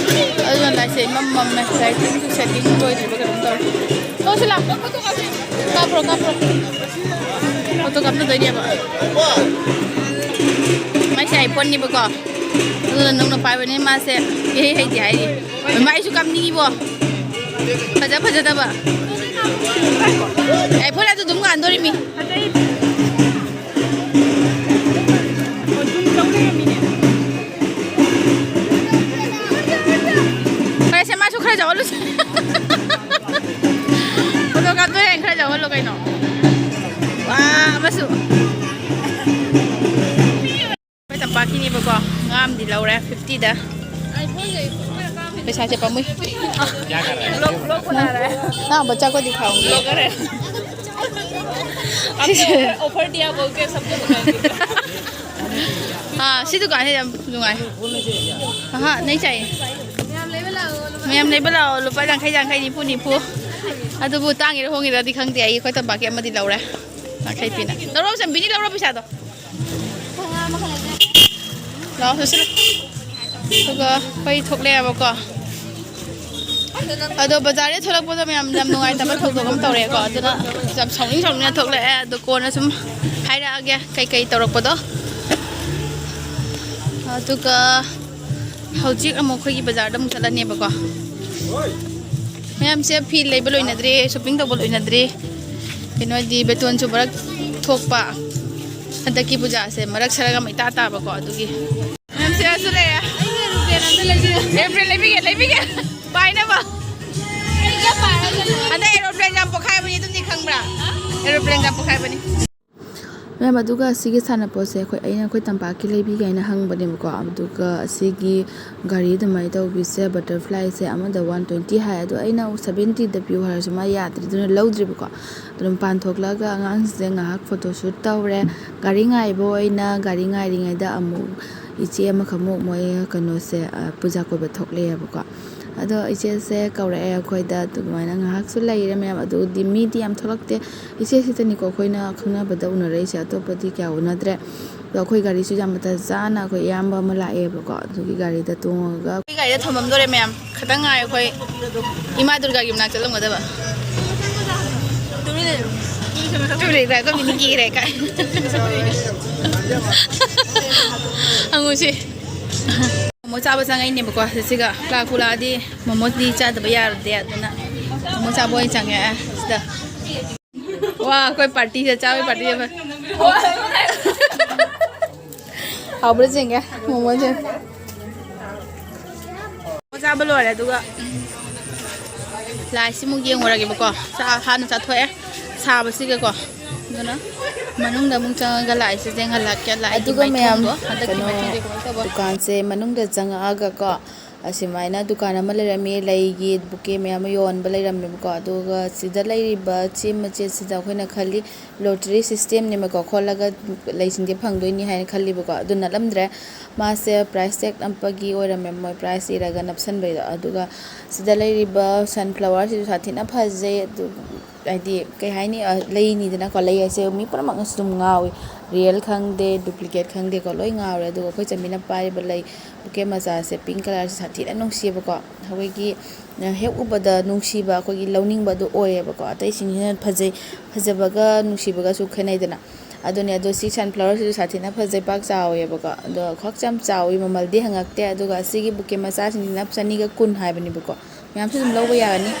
ꯑꯗꯨꯅ ꯂꯥꯏꯠꯁꯦ ꯏꯃꯝ ꯃꯝꯃꯦ, ꯂꯥꯏꯠꯁꯤꯡꯁꯨ setting ꯂꯣꯏꯗ꯭ꯔꯤꯕ ꯀꯩꯅꯣꯝ ꯇꯧꯔꯦ꯫ ꯊꯣꯛꯁꯤ ꯂꯥꯎ꯫ ꯀꯥꯞꯄ꯭ꯔꯣ, ꯀꯥꯞꯄ꯭ꯔꯣ꯫ ꯐꯣꯇꯣ ꯀꯥꯞꯅꯗꯣꯏꯅꯦꯕ꯫ ꯃꯥꯏꯁꯦ iPhone ꯅꯦꯕꯀꯣ꯫ ꯑꯗꯨꯅ ꯅꯧꯅ ꯄꯥꯏꯕꯅꯤ ꯃꯥꯁꯦ꯫ ꯏꯍꯩ ꯍꯩꯇꯦ ꯍꯥꯏꯔꯤ꯫ ꯃꯥꯏꯁꯨ ꯀꯥꯞꯅꯤꯡꯉꯤꯕꯣ꯫ ꯐꯖ ꯐꯖꯗꯕ꯫ iPhone ꯑꯗꯨ ꯑꯗꯨꯝ ꯉꯥꯟꯗꯣꯔꯤꯃꯤ꯫ ꯈꯔ ꯆꯥꯎꯍꯜꯂꯨꯁꯦ꯫ ꯐꯣꯇꯣ ꯀꯥꯞꯇꯣꯔꯦ, ꯈꯔ ꯆꯥꯎꯍꯜꯂꯣ ꯀꯩꯅꯣ꯫ ꯋꯥ, ꯑꯃꯁꯨ꯫ ꯑꯩꯈꯣꯏ ꯇꯝꯄꯥꯛꯀꯤꯅꯦꯕꯀꯣ, ꯉꯥ ꯑꯃꯗꯤ ꯂꯧꯔꯦ ꯐꯤꯐꯇꯤꯗ꯫ ꯄꯩꯁꯥꯁꯦ ꯄꯥꯝꯃꯨꯏ꯫ ꯅꯪ ꯕꯆꯥ ꯀꯣꯗꯤ ꯈꯥꯎ꯫ ꯑꯣꯐꯔ ꯗꯤꯌꯥ ꯕꯣꯜ ꯀꯦ ꯁꯕ ꯀꯣ ꯕꯇꯥ ꯗꯤꯌꯥ꯫ ꯑꯥ, ꯁꯤ ꯗꯨꯀꯥꯟꯁꯦ ꯌꯥꯝ ꯅꯨꯡꯉꯥꯏ꯫ ꯑꯍꯥ, ꯅꯩ ꯆꯥꯏꯌꯦ꯫ ꯃꯌꯥꯝ ꯂꯩꯕ ꯂꯥꯛꯑꯣ, ꯂꯨꯄꯥ ꯌꯥꯡꯈꯩ, ꯌꯥꯡꯈꯩ, ꯅꯤꯐꯨ, ꯅꯤꯐꯨ꯫ ꯑꯗꯨꯕꯨ ꯇꯥꯡꯉꯤꯔ ꯍꯣꯡꯉꯤꯔꯗꯤ ꯈꯪꯗꯦ꯫ ꯑꯩ ꯑꯩꯈꯣꯏ ꯇꯝꯄꯥꯛꯀꯤ ꯑꯃꯗꯤ ꯂꯧꯔꯦ꯫ ꯌꯥꯡꯈꯩ ꯄꯤꯅ꯫ ꯂꯧꯔꯣ ꯆꯟꯕꯤꯅꯤ, ꯂꯧꯔꯣ ꯄꯩꯁꯥꯗꯣ꯫ ꯂꯥꯛꯑꯣ, ꯆꯠꯁꯤꯜꯂꯨ꯫ ꯑꯗꯨꯒ ꯑꯩꯈꯣꯏ ꯊꯣꯛꯂꯛꯑꯦꯕꯀꯣ꯫ ꯑꯗꯣ ꯕꯖꯥꯔꯗ ꯊꯣꯛꯂꯛꯄꯗ ꯃꯌꯥꯝ ꯌꯥꯝ ꯅꯨꯡꯉꯥꯏꯇꯕ ꯊꯧꯗꯣꯛ ꯑꯃ ꯇꯧꯔꯛꯑꯦꯀꯣ꯫ ꯑꯗꯨꯅ ꯌꯥꯝ ꯁꯥꯎꯅꯤꯡ ꯁꯥꯎꯅꯤꯡꯅ ꯊꯣꯛꯂꯛꯑꯦ꯫ ꯑꯗꯣ ꯀꯣꯟꯅ ꯁꯨꯝ ꯍꯥꯏꯔꯛꯑꯒꯦ ꯀꯩꯀꯩ ꯇꯧꯔꯛꯄꯗꯣ꯫ ꯑꯗꯨꯒ ꯍꯧꯖꯤꯛ ꯑꯃꯨꯛ ꯑꯩꯈꯣꯏꯒꯤ ꯕꯖꯥꯔꯗ ꯑꯃꯨꯛ ꯆꯠꯂꯅꯦꯕꯀꯣ꯫ ꯃꯌꯥꯝꯁꯦ ꯐꯤ ꯂꯩꯕ ꯂꯣꯏꯅꯗ꯭ꯔꯤ, ꯁꯣꯄꯤꯡ ꯇꯧꯕ ꯂꯣꯏꯅꯗ꯭ꯔꯤ꯫ ꯀꯩꯅꯣꯗꯤ ꯕꯦꯇꯣꯟꯁꯨ ꯃꯔꯛ ꯊꯣꯛꯄ꯫ ꯍꯟꯗꯛꯀꯤ ꯄꯨꯖꯥꯁꯦ ꯃꯔꯛ ꯁꯔꯛ ꯑꯃ ꯏꯇꯥ ꯇꯥꯕꯀꯣ, ꯑꯗꯨꯒꯤ꯫ ꯃꯌꯥꯝꯁꯦ ꯑꯁꯨ ꯂꯩꯔꯦ꯫ ꯑꯦꯔꯣꯄ꯭ꯂꯦꯟ ꯂꯩꯕꯤꯒꯦ, ꯂꯩꯕꯤꯒꯦ꯫ ꯄꯥꯏꯅꯕ꯫ ꯍꯟꯗꯛ ꯑꯦꯔꯣꯄ꯭ꯂꯦꯟ ꯌꯥꯝ ꯄꯣꯛꯈꯥꯏꯕꯅꯤ, ꯑꯗꯨꯝꯗꯤ ꯈꯪꯕ꯭ꯔꯥ? ꯑꯦꯔꯣꯄ꯭ꯂꯦꯟ ꯌꯥꯝ ꯄꯣꯛꯈꯥꯏꯕꯅꯤ꯫ ꯃꯦꯝ, ꯑꯗꯨꯒ ꯑꯁꯤꯒꯤ ꯁꯥꯟꯅꯄꯣꯠꯁꯦ ꯑꯩꯈꯣꯏ, ꯑꯩꯅ ꯑꯩꯈꯣꯏ ꯇꯝꯄꯥꯛꯀꯤ ꯂꯩꯕꯤꯒꯦ ꯍꯥꯏꯅ ꯍꯪꯕꯅꯦꯕꯀꯣ꯫ ꯑꯗꯨꯒ ꯑꯁꯤꯒꯤ ꯒꯥꯔꯤ ꯑꯗꯨꯃꯥꯏꯅ ꯇꯧꯕꯤꯁꯦ, ꯕꯇꯔꯐ꯭ꯂꯥꯏꯁꯦ ꯑꯃꯗ ꯋꯥꯟ ꯇ꯭ꯋꯦꯟꯇꯤ ꯍꯥꯏ꯫ ꯑꯗꯣ ꯑꯩꯅ ꯁꯕꯦꯟꯇꯤꯗ ꯄꯤꯌꯨ ꯍꯥꯏꯔꯁꯨ ꯃꯥ ꯌꯥꯗ꯭ꯔꯦ, ꯑꯗꯨꯅ ꯂꯧꯗ꯭ꯔꯤꯕꯀꯣ꯫ ꯑꯗꯨꯝ ꯄꯥꯟ ꯊꯣꯛꯂꯛꯑꯒ ꯑꯉꯥꯡꯁꯤꯡꯁꯦ ꯉꯥꯏꯍꯥꯛ ꯐꯣꯇꯣ ꯁꯨꯠ ꯇꯧꯔꯦ꯫ ꯒꯥꯔꯤ ꯉꯥꯏꯕ ꯑꯣꯏꯅ, ꯒꯥꯔꯤ ꯉꯥꯏꯔꯤꯉꯩꯗ ꯑꯃꯨꯛ ꯏꯆꯦ ꯑꯃꯈꯛꯃꯨꯛ ꯃꯣꯏ ꯀꯩꯅꯣꯁꯦ, ꯑ, ꯄꯨꯖꯥ ꯀꯣꯏꯕ ꯊꯣꯛꯂꯛꯑꯦꯕꯀꯣ꯫ ꯑꯗꯣ ꯏꯆꯦꯁꯦ ꯀꯧꯔꯛꯑꯦ ꯑꯩꯈꯣꯏꯗ, ꯑꯗꯨꯃꯥꯏꯅ ꯉꯥꯏꯍꯥꯛꯁꯨ ꯂꯩꯔꯦ ꯃꯌꯥꯝ꯫ ꯑꯗꯨꯗꯤ ꯃꯤꯗꯤ ꯌꯥꯝ ꯊꯣꯛꯂꯛꯇꯦ, ꯏꯆꯦ ꯁꯤꯇꯅꯤꯀꯣ ꯑꯩꯈꯣꯏꯅ ꯈꯪꯅꯕꯗ ꯎꯅꯔꯛꯏꯁꯦ, ꯑꯇꯣꯞꯄꯗꯤ ꯀꯌꯥ ꯎꯅꯗ꯭ꯔꯦ꯫ ꯑꯗꯣ ꯑꯩꯈꯣꯏ ꯒꯥꯔꯤꯁꯨ ꯌꯥꯝ ꯃꯇꯝ ꯆꯥꯅ ꯑꯩꯈꯣꯏ ꯏꯌꯥꯝꯕ ꯑꯃ ꯂꯥꯛꯑꯦꯕꯀꯣ, ꯑꯗꯨꯒꯤ ꯒꯥꯔꯤꯗ ꯇꯣꯡꯉꯒ ꯑꯩꯈꯣꯏ ꯒꯥꯔꯤꯗ ꯊꯝꯃꯝꯗꯣꯔꯦ ꯃꯌꯥꯝ꯫ ꯈꯤꯇꯪ ꯉꯥꯏ ꯑꯩꯈꯣꯏ ꯏꯃꯥ ꯗꯨꯔꯒꯥꯒꯤ ꯃꯅꯥꯛ ꯆꯠꯂꯝꯒꯗꯕ꯫ ꯇꯨꯃꯤꯟ ꯂꯩꯈ꯭ꯔꯦ, ꯑꯩꯈꯣꯏ ꯃꯤꯅꯤ ꯀꯤꯈ꯭ꯔꯦ ꯀꯥꯏ꯫ ꯍꯪꯉꯨꯁꯤ꯫ ꯃꯣꯃꯣ ꯆꯥꯕ ꯆꯪꯉꯛꯏꯅꯦꯕꯀꯣ꯫ ꯁꯤꯒ ꯂꯥꯛꯄꯨ ꯂꯥꯛꯑꯗꯤ ꯃꯣꯃꯣꯗꯤ ꯆꯥꯗꯕ ꯌꯥꯔꯗꯦ, ꯑꯗꯨꯅ ꯃꯣꯃꯣ ꯆꯥꯕ ꯑꯣꯏꯅ ꯆꯪꯉꯛꯑꯦ ꯁꯤꯗ꯫ ꯋꯥ, ꯑꯩꯈꯣꯏ ꯄꯥꯔꯇꯤꯁꯦ, ꯆꯥꯕꯩ ꯄꯥꯔꯇꯤꯁꯦ꯫ ꯍꯥꯎꯕ꯭ꯔꯥ ꯌꯦꯡꯒꯦ ꯃꯣꯃꯣꯁꯦ꯫ ꯃꯣꯃꯣ ꯆꯥꯕ ꯂꯣꯏꯔꯦ, ꯑꯗꯨꯒ ꯂꯥꯏꯁꯤꯃꯨꯛ ꯌꯦꯡꯉꯨꯔꯒꯦꯕꯀꯣ꯫ ꯆꯥ ꯍꯥꯟꯅ ꯆꯥꯊꯣꯛꯑꯦ ꯁꯥꯕꯁꯤꯒꯀꯣ꯫ ꯑꯗꯨꯅ ꯃꯅꯨꯡꯗ ꯑꯃꯨꯛ ꯆꯪꯉꯒ ꯂꯥꯏꯁꯦ ꯌꯦꯡꯍꯜꯂꯛꯀꯦ꯫ ꯂꯥꯏꯒꯤ ꯑꯗꯨꯒ ꯃꯌꯥꯝ, ꯃꯥꯏꯊꯣꯡꯗꯣ, ꯍꯟꯗꯛꯀꯤ ꯀꯩꯅꯣ, ꯃꯥꯏꯊꯣꯡꯁꯦ ꯀꯃꯥꯏꯅ ꯇꯧꯕ? ꯗꯨꯀꯥꯟꯁꯦ ꯃꯅꯨꯡꯗ ꯆꯪꯉꯛꯑꯒꯀꯣ, ꯑꯁꯨꯃꯥꯏꯅ ꯗꯨꯀꯥꯟ ꯑꯃ ꯂꯩꯔꯝꯃꯤ, ꯂꯩꯒꯤ ꯕꯨꯀꯦ ꯃꯌꯥꯝ ꯑꯃ ꯌꯣꯟꯕ ꯂꯩꯔꯝꯃꯦꯕꯀꯣ꯫ ꯑꯗꯨꯒ ꯁꯤꯗ ꯂꯩꯔꯤꯕ ꯆꯦ ꯃꯆꯦꯠꯁꯤꯗ ꯑꯩꯈꯣꯏꯅ ꯈꯜꯂꯤ, ꯂꯣꯇꯔꯤ ꯁꯤꯁꯇꯦꯝꯅꯦꯕꯀꯣ, ꯈꯣꯠꯂꯒ ꯂꯩꯁꯤꯡꯁꯦ ꯐꯪꯗꯣꯏꯅꯤ ꯍꯥꯏꯅ ꯈꯜꯂꯤꯕꯀꯣ꯫ ꯑꯗꯨ ꯅꯠꯂꯝꯗ꯭ꯔꯦ, ꯃꯥꯁꯦ ꯄ꯭ꯔꯥꯏꯁ ꯇꯦꯛ ꯅꯞꯄꯒꯤ ꯑꯣꯏꯔꯝꯃꯦ, ꯃꯣꯏ ꯄ꯭ꯔꯥꯏꯁ ꯏꯔꯒ ꯅꯞꯁꯟꯕꯩꯗꯣ꯫ ꯑꯗꯨꯒ ꯁꯤꯗ ꯂꯩꯔꯤꯕ ꯁꯟꯐ꯭ꯂꯥꯋꯔꯁꯤꯁꯨ ꯁꯥꯊꯤꯅ ꯐꯖꯩ꯫ ꯑꯗꯨ ꯍꯥꯏꯗꯤ ꯀꯩ ꯍꯥꯏꯅꯤ, ꯑ, ꯂꯩꯅꯤꯗꯅꯀꯣ, ꯂꯩ ꯍꯥꯏꯁꯦ ꯃꯤ ꯄꯨꯝꯅꯃꯛꯅꯁꯨ ꯑꯗꯨꯝ ꯉꯥꯎꯏ, ꯔꯤꯌꯦꯜ ꯈꯪꯗꯦ, ꯗꯨꯄ꯭ꯂꯤꯀꯦꯠ ꯈꯪꯗꯦꯀꯣ, ꯂꯣꯏ ꯉꯥꯎꯔꯦ꯫ ꯑꯗꯨꯒ ꯑꯩꯈꯣꯏ ꯆꯟꯕꯤꯅ ꯄꯥꯏꯔꯤꯕ ꯂꯩ ꯕꯨꯀꯦ ꯃꯆꯥꯁꯦ ꯄꯤꯡ ꯀꯂꯔꯁꯦ ꯁꯥꯊꯤꯅ ꯅꯨꯡꯁꯤꯌꯦꯕꯀꯣ꯫ ꯑꯩꯈꯣꯏꯒꯤ, ꯑ, ꯍꯦꯛ ꯎꯕꯗ ꯅꯨꯡꯁꯤꯕ, ꯑꯩꯈꯣꯏꯒꯤ ꯂꯧꯅꯤꯡꯕ ꯑꯗꯨ ꯑꯣꯏꯌꯦꯕꯀꯣ꯫ ꯑꯇꯩꯁꯤꯡꯁꯤꯅ ꯐꯖꯩ, ꯐꯖꯕꯒ ꯅꯨꯡꯁꯤꯕꯒꯁꯨ ꯈꯦꯠꯅꯩꯗꯅ꯫ ꯑꯗꯨꯅꯦ, ꯑꯗꯣ ꯁꯤ ꯁꯟꯐ꯭ꯂꯥꯋꯔꯁꯤꯁꯨ ꯁꯥꯊꯤꯅ ꯐꯖꯩ, ꯄꯥꯛ ꯆꯥꯎꯋꯦꯕꯀꯣ꯫ ꯑꯗꯣ ꯈ꯭ꯋꯥꯛ ꯌꯥꯝ ꯆꯥꯎꯋꯤ, ꯃꯃꯜꯗꯤ ꯍꯪꯉꯛꯇꯦ꯫ ꯑꯗꯨꯒ ꯑꯁꯤꯒꯤ ꯕꯨꯀꯦ ꯃꯆꯥꯁꯤꯡꯁꯤꯅ ꯆꯅꯤꯒ ꯀꯨꯟ ꯍꯥꯏꯕꯅꯦꯕꯀꯣ꯫ ꯃꯌꯥꯝꯁꯨ ꯑꯗꯨꯝ ꯂꯧꯕ ꯌꯥꯔꯅꯤ꯫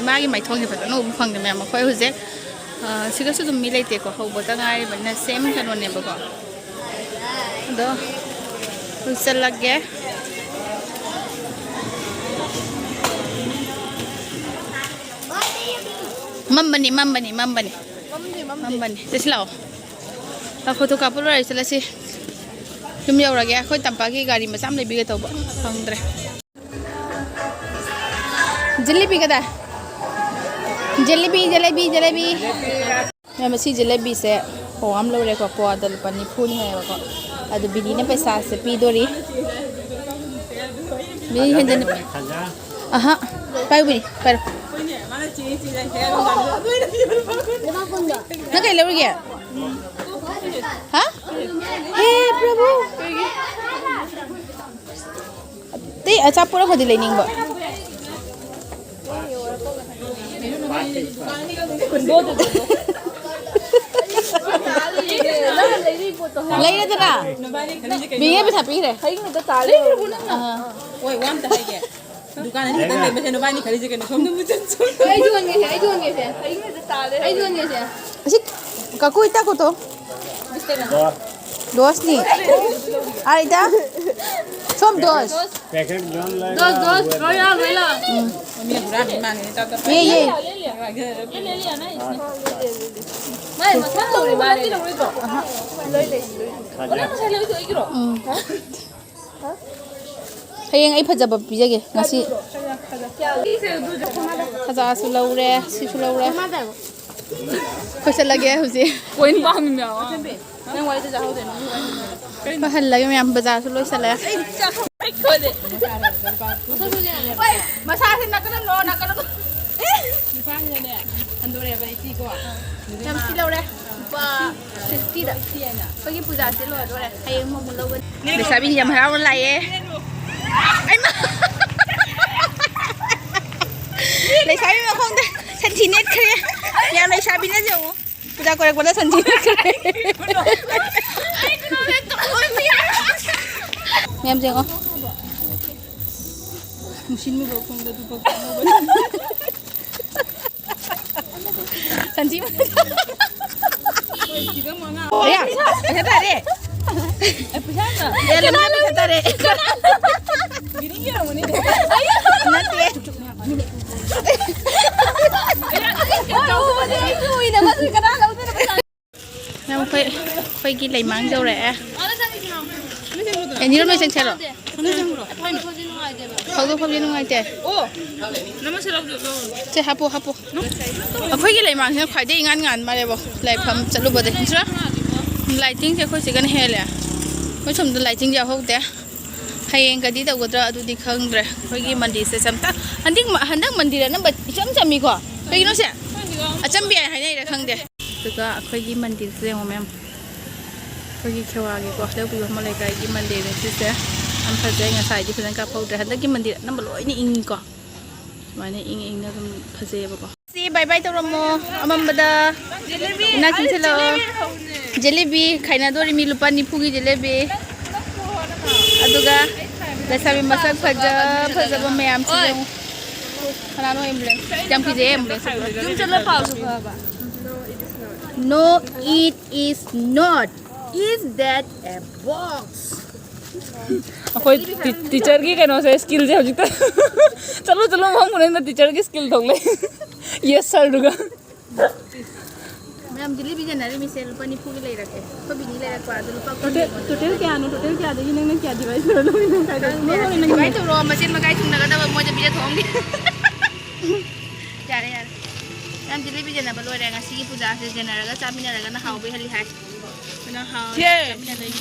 ꯏꯃꯥꯒꯤ ꯃꯥꯏꯊꯣꯡꯁꯦ ꯐꯖꯅ ꯎꯕ ꯐꯪꯗꯦ ꯃꯌꯥꯝ꯫ ꯑꯩꯈꯣꯏ ꯍꯧꯖꯤꯛ, ꯑ, ꯁꯤꯗꯁꯨ ꯑꯗꯨꯝ ꯃꯤ ꯂꯩꯇꯦꯀꯣ, ꯍꯧꯕꯇ ꯉꯥꯏꯔꯤꯕꯅꯤꯅ ꯁꯦꯝ ꯀꯩꯅꯣꯅꯦꯕꯀꯣ꯫ ꯑꯗꯣ ꯍꯧꯖꯤꯛ ꯆꯠꯂꯒꯦ꯫ ꯃꯝꯕꯅꯤ, ꯃꯝꯕꯅꯤ, ꯃꯝꯕꯅꯤ꯫ ꯃꯝꯕꯅꯤ꯫ ꯆꯠꯁꯤ ꯂꯥꯛꯑꯣ꯫ ꯐꯣꯇꯣ ꯀꯥꯞꯄ ꯂꯣꯏꯔ ꯆꯠꯂꯁꯤ꯫ ꯌꯨꯝ ꯌꯧꯔꯒꯦ꯫ ꯑꯩꯈꯣꯏ ꯇꯝꯄꯥꯛꯀꯤ ꯒꯥꯔꯤ ꯃꯆꯥ ꯑꯃ ꯂꯩꯕꯤꯒꯦ ꯇꯧꯕ, ꯐꯪꯗ꯭ꯔꯦ꯫ ꯖꯤꯂꯤꯕꯤ ꯀꯗꯥꯏ? ꯖꯤꯂꯤꯕꯤ, ꯖꯤꯂꯤꯕꯤ, ꯖꯤꯂꯤꯕꯤ꯫ ꯃꯦꯝ, ꯃꯁꯤ ꯖꯤꯂꯤꯕꯤꯁꯦ ꯄꯋꯥ ꯑꯃ ꯂꯧꯔꯦꯀꯣ, ꯄꯋꯥꯗ ꯂꯨꯄꯥ ꯅꯤꯐꯨꯅꯤ ꯍꯥꯏꯌꯦꯕꯀꯣ꯫ ꯑꯗꯨ ꯕꯤꯅꯤꯅ ꯄꯩꯁꯥꯁꯦ ꯄꯤꯗꯣꯔꯤ꯫ ꯕꯤꯅꯤ ꯍꯦꯟꯖꯟꯅ-, ꯑꯍ, ꯄꯥꯏꯌꯨ ꯕꯤꯅꯤ, ꯄꯥꯏꯔꯣ꯫ ꯅꯪ ꯀꯩ ꯂꯧꯔꯤꯒꯦ? ꯍꯥ? ꯍꯦ ꯄ꯭ꯔꯚꯨ꯫ ꯑꯇꯩ ꯑꯆꯥꯄꯣꯠ ꯑꯃꯗꯤ ꯂꯩꯅꯤꯡꯕ꯫ ꯂꯩꯔꯦꯗꯅ꯫ ꯕꯤꯒꯦ ꯄꯩꯁꯥ ꯄꯤꯈ꯭ꯔꯦ꯫ ꯑꯥ꯫ ꯍꯣꯏ, ꯋꯥ ꯑꯝꯇ ꯍꯥꯏꯒꯦ꯫ ꯗꯨꯀꯥꯟ ꯑꯅꯤ ꯈꯛꯇꯪ ꯂꯩꯕꯁꯦ ꯅꯕꯥꯅꯤ ꯈꯜꯂꯤꯁꯦ ꯀꯩꯅꯣ? ꯁꯣꯝꯗ ꯃꯨꯆꯟ ꯁꯣꯝꯗ꯫ ꯑꯩ ꯌꯣꯟꯒꯦꯁꯦ, ꯑꯩ ꯌꯣꯟꯒꯦꯁꯦ꯫ ꯑꯩ ꯌꯣꯟꯒꯦꯁꯦ꯫ ꯑꯁꯤ ꯀꯀꯨ ꯏꯇꯥ ꯀꯣꯇꯣ꯫ ꯗꯣꯁꯅꯤ꯫ ꯑꯥꯏꯗ꯫ ꯀꯝ ꯗꯣꯁ? ꯄꯦꯀꯦꯠ ꯌꯣꯟ ꯂꯩ꯫ ꯗꯣꯁ, ꯗꯣꯁ, ꯂꯣꯏ ꯌꯥꯎ, ꯂꯣꯏ ꯌꯥꯎ꯫ ꯎꯝ꯫ ꯃꯤ ꯍꯨꯔꯥꯟꯕꯤ ꯃꯥꯜꯂꯦ, ꯆꯥ, ꯆꯥ꯫ ꯌꯦ, ꯌꯦ꯫ ꯃꯥꯏ ꯃꯁꯝ ꯂꯧꯔꯦ ꯃꯥꯅꯦ꯫ ꯎꯝ꯫ ꯍꯌꯦꯡ ꯑꯩ ꯐꯖꯕ ꯄꯤꯖꯒꯦ꯫ ꯉꯁꯤ ꯈꯖꯥꯁꯨ ꯂꯧꯔꯦ, ꯁꯤꯁꯨ ꯂꯧꯔꯦ꯫ ꯈꯣꯏꯁꯜꯂꯒꯦ ꯍꯧꯖꯤꯛ꯫ ꯀꯣꯏꯟ ꯄꯥꯝꯃꯤ ꯃꯌꯥꯝ꯫ ꯅꯪ ꯋꯥꯔꯤꯗ ꯆꯥꯍꯧꯗꯦ, ꯅꯪꯒꯤ ꯋꯥꯔꯤ꯫ ꯈꯣꯏꯍꯜꯂꯒꯦ ꯃꯌꯥꯝ, ꯕꯖꯥꯔꯁꯨ ꯂꯣꯏꯁꯜꯂꯦ꯫ ꯃꯁꯥꯁꯦ ꯅꯥꯀꯟ ꯑꯃ ꯅꯣ, ꯅꯥꯀꯟ ꯑꯃ꯫ ꯅꯨꯄꯥꯁꯤꯅꯅꯦ, ꯍꯟꯗꯣꯔꯛꯑꯦꯕ ꯏꯆꯦꯀꯣ꯫ ꯌꯥꯝ ꯁꯤ ꯂꯧꯔꯦ꯫ ꯂꯨꯄꯥ ꯁꯤꯛꯁꯇꯤꯗ꯫ ꯑꯩꯈꯣꯏꯒꯤ ꯄꯨꯖꯥꯁꯦ ꯂꯣꯏꯗꯣꯔꯦ꯫ ꯍꯌꯦꯡ ꯑꯃꯨꯛ ꯂꯧꯒꯅꯤ꯫ ꯂꯩꯁꯥꯕꯤꯁꯤ ꯌꯥꯝ ꯍꯔꯥꯎꯅ ꯂꯥꯛꯑꯦ꯫ ꯑꯩꯃ! ꯂꯩꯁꯥꯕꯤ ꯃꯈꯣꯡꯗ ꯁꯟꯊꯤ ꯅꯦꯠꯈ꯭ꯔꯦ꯫ ꯌꯥꯝ ꯂꯩꯁꯥꯕꯤꯅ ꯌꯦꯡꯉꯨ꯫ ꯄꯨꯖꯥ ꯀꯣꯏꯔꯛꯄꯗ ꯁꯟꯊꯤ ꯅꯦꯠꯈ꯭ꯔꯦ꯫ ꯃꯌꯥꯝ ꯌꯦꯡꯉꯣ꯫ ꯁꯟꯊꯤ꯫ ꯄꯩꯁꯥ ꯇꯥꯔꯦ꯫ ꯑꯦ, ꯂꯝꯖꯥ ꯄꯩꯁꯥ ꯇꯥꯔꯦ꯫ ꯅꯠꯇꯦ꯫ ꯅꯪ ꯑꯩꯈꯣꯏ, ꯑꯩꯈꯣꯏꯒꯤ ꯂꯩꯃꯥꯡ ꯌꯧꯔꯛꯑꯦ꯫ ꯑꯦ, ꯅꯤꯔꯨꯝ ꯂꯣꯏ ꯆꯪꯁꯦꯔꯣ? ꯐꯥꯎꯗꯣꯛ ꯐꯥꯎꯖꯤ ꯅꯨꯡꯉꯥꯏꯇꯦ꯫ ꯁꯦ, ꯍꯥꯞꯄꯣ, ꯍꯥꯞꯄꯣ꯫ ꯑꯩꯈꯣꯏꯒꯤ ꯂꯩꯃꯥꯡꯁꯤꯅ ꯈ꯭ꯋꯥꯏꯗꯒꯤ ꯏꯉꯥꯟ ꯉꯥꯟ ꯃꯥꯜꯂꯦꯕꯣ, ꯂꯥꯏꯐꯝ ꯆꯠꯂꯨꯕꯗꯒꯤ꯫ ꯅꯠꯇ꯭ꯔꯥ? ꯂꯥꯏꯇꯤꯡꯁꯦ ꯑꯩꯈꯣꯏ ꯁꯤꯒꯅ ꯍꯦꯜꯂꯦ꯫ ꯑꯩꯈꯣꯏ ꯁꯣꯝꯗ ꯂꯥꯏꯇꯤꯡ ꯌꯥꯎꯍꯧꯗꯦ꯫ ꯍꯌꯦꯡꯒꯗꯤ ꯇꯧꯒꯗ꯭ꯔꯥ ꯑꯗꯨꯗꯤ ꯈꯪꯗ꯭ꯔꯦ꯫ ꯑꯩꯈꯣꯏꯒꯤ ꯃꯟꯗꯤꯔꯁꯦ ꯆꯝꯇ-, ꯍꯟꯗꯛ ꯃ-, ꯍꯟꯗꯛ ꯃꯟꯗꯤꯔ ꯑꯅꯝꯕ ꯏꯆꯝ ꯆꯝꯃꯤꯀꯣ꯫ ꯀꯩꯒꯤꯅꯣ ꯁꯦ? ꯑꯆꯝꯕ ꯌꯥꯏ ꯍꯥꯏꯅꯩꯔꯥ ꯈꯪꯗꯦ꯫ ꯑꯗꯨꯒ ꯑꯩꯈꯣꯏꯒꯤ ꯃꯟꯗꯤꯔꯁꯦ ꯌꯦꯡꯉꯣ ꯃꯌꯥꯝ꯫ ꯑꯩꯈꯣꯏꯒꯤ ꯈꯦꯋꯥꯒꯤꯀꯣ, ꯂꯧꯕꯤꯕꯝ ꯂꯩꯀꯥꯏꯒꯤ ꯃꯟꯗꯤꯔꯅꯤ ꯁꯤꯁꯦ꯫ ꯌꯥꯝ ꯐꯖꯩ꯫ ꯉꯁꯥꯏꯗꯤ ꯐꯖꯅ ꯀꯥꯞꯍꯧꯗ꯭ꯔꯦ꯫ ꯍꯟꯗꯛꯀꯤ ꯃꯟꯗꯤꯔ ꯑꯅꯝꯕ ꯂꯣꯏꯅ ꯏꯪꯉꯤꯀꯣ꯫ ꯁꯨꯃꯥꯏꯅ ꯏꯪ ꯏꯪꯅ ꯑꯗꯨꯝ ꯐꯖꯩꯌꯦꯕꯀꯣ꯫ ꯁꯤ bye bye ꯇꯧꯔꯝꯃꯣ ꯑꯃꯝꯕꯗ꯫ ꯏꯅꯥꯛ ꯈꯨꯟꯁꯤꯜꯂꯛꯑꯣ꯫ ꯖꯤꯂꯤꯕꯤ ꯈꯥꯏꯅꯗꯣꯔꯤꯃꯤ, ꯂꯨꯄꯥ ꯅꯤꯐꯨꯒꯤ ꯖꯤꯂꯤꯕꯤ꯫ ꯑꯗꯨꯒ ꯂꯩꯁꯥꯕꯤ ꯃꯁꯛ ꯐꯖ ꯐꯖꯕ ꯃꯌꯥꯝꯁꯤ ꯌꯦꯡꯉꯨ꯫ ꯀꯅꯥꯅꯣ ambulance? ꯌꯥꯝ ꯀꯤꯖꯩꯌꯦ ambulance꯫ ꯌꯨꯝ ꯆꯠꯂ ꯄꯥꯎꯁꯨ ꯐꯕ꯫ No, it is not. Is that a box? ꯑꯩꯈꯣꯏ ꯇꯤ- ꯇꯤꯆꯔꯒꯤ ꯀꯩꯅꯣꯁꯦ, ꯁ꯭ꯀꯤꯜꯁꯦ ꯍꯧꯖꯤꯛꯇ ꯆꯠꯂꯨ ꯆꯠꯂꯨ ꯃꯐꯝ ꯈꯨꯗꯤꯡꯗ ꯇꯤꯆꯔꯒꯤ ꯁ꯭ꯀꯤꯜ ꯊꯣꯛꯂꯛꯑꯦ꯫ ꯌꯦꯁ ꯁꯔꯗꯨꯒ꯫ ꯃꯌꯥꯝ ꯖꯤꯂꯤꯕꯤ ꯌꯦꯟꯅꯔꯤꯃꯤꯁꯦ ꯂꯨꯄꯥ ꯅꯤꯐꯨꯒꯤ ꯂꯩꯔꯛꯀꯦ꯫ ꯑꯩꯈꯣꯏ ꯕꯤꯅꯤ ꯂꯩꯔꯛꯄ ꯑꯗꯨ ꯂꯨꯄꯥ ꯀꯨꯟ ꯇꯣꯇꯦꯜ ꯇꯣꯇꯦꯜ ꯀꯌꯥꯅꯣ? ꯇꯣꯇꯦꯜ ꯀꯌꯥꯗꯒꯤ ꯅꯪꯅ ꯀꯌꯥ ꯗꯤꯚꯥꯏꯠ ꯇꯧꯔ ꯂꯧꯔꯤꯅꯣ? ꯀꯥꯏꯗ ꯈꯪꯗꯦ꯫ ꯂꯧꯔꯤꯅꯣ? ꯗꯤꯚꯥꯏꯠ ꯇꯧꯔꯣ, ꯃꯆꯦꯠ ꯃꯀꯥꯏ ꯊꯨꯡꯅꯒꯗꯕ ꯃꯣꯏꯗ ꯄꯤꯖꯊꯣꯛꯑꯝꯒꯦ꯫ ꯌꯥꯔꯦ, ꯌꯥꯔꯦ꯫ ꯃꯌꯥꯝ ꯖꯤꯂꯤꯕꯤ ꯌꯦꯟꯅꯕ ꯂꯣꯏꯔꯦ꯫ ꯉꯁꯤꯒꯤ ꯄꯨꯖꯥꯁꯦ ꯌꯦꯟꯅꯔꯒ ꯆꯥꯃꯤꯟꯅꯔꯒꯅ ꯍꯥꯎꯕ ꯍꯦꯜꯂꯤ ꯍꯥꯏ꯫ ꯀꯩꯅꯣ ꯍꯥꯎ-, ꯌꯦ꯫ ꯆꯠꯃꯤꯟꯅꯗꯣꯏꯅꯤ꯫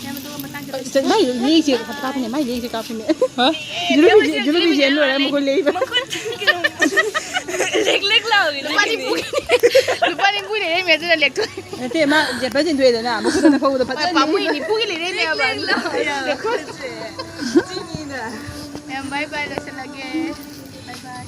ꯌꯥꯝ ꯑꯗꯨꯒ ꯃꯇꯥꯡ ꯆꯠ-, ꯃꯥꯏ ꯂꯦꯛꯁꯦ ꯀꯥꯞꯄꯤꯅꯦ, ꯃꯥꯏ ꯂꯦꯛꯁꯦ ꯀꯥꯞꯄꯤꯅꯦ꯫ ꯍꯥ? ꯖꯨꯂꯨꯕꯤ ꯖꯦ-, ꯖꯨꯂꯨꯕꯤ ꯖꯦꯟ ꯂꯣꯏꯔꯦ, ꯃꯈꯨꯠ ꯂꯦꯛꯏꯕ꯫ ꯃꯈꯨꯠ ꯀꯩꯅꯣ ꯂꯦꯛ ꯂꯦꯛ ꯂꯥꯎꯔꯤ, ꯂꯨꯄꯥ ꯂꯦꯛꯏꯅꯦ꯫ ꯅꯤꯐꯨꯒꯤ, ꯂꯨꯄꯥ ꯅꯤꯐꯨ ꯂꯩꯔꯛꯏꯃꯦ, ꯑꯗꯨꯅ ꯂꯦꯛꯊꯣꯛꯑꯦ꯫ ꯅꯠꯇꯦ, ꯃꯥ ꯖꯦꯄꯔ ꯆꯤꯡꯊꯣꯛꯑꯦꯗꯅ, ꯃꯈꯨꯠꯇꯨꯅ ꯐꯧꯕꯗ ꯐꯖꯅ ꯄꯥꯝꯃꯨꯏ, ꯂꯦꯛꯏꯕ꯫ ꯅꯤꯐꯨꯒꯤ ꯂꯩꯔꯛꯏꯅꯦ ꯍꯥꯏꯕ꯫ ꯂꯦꯛ ꯂꯦꯛ ꯂꯥꯎꯔꯤ꯫ ꯃꯌꯥꯝ bye bye ꯂꯣꯏꯁꯤꯜꯂꯒꯦ꯫ Bye bye꯫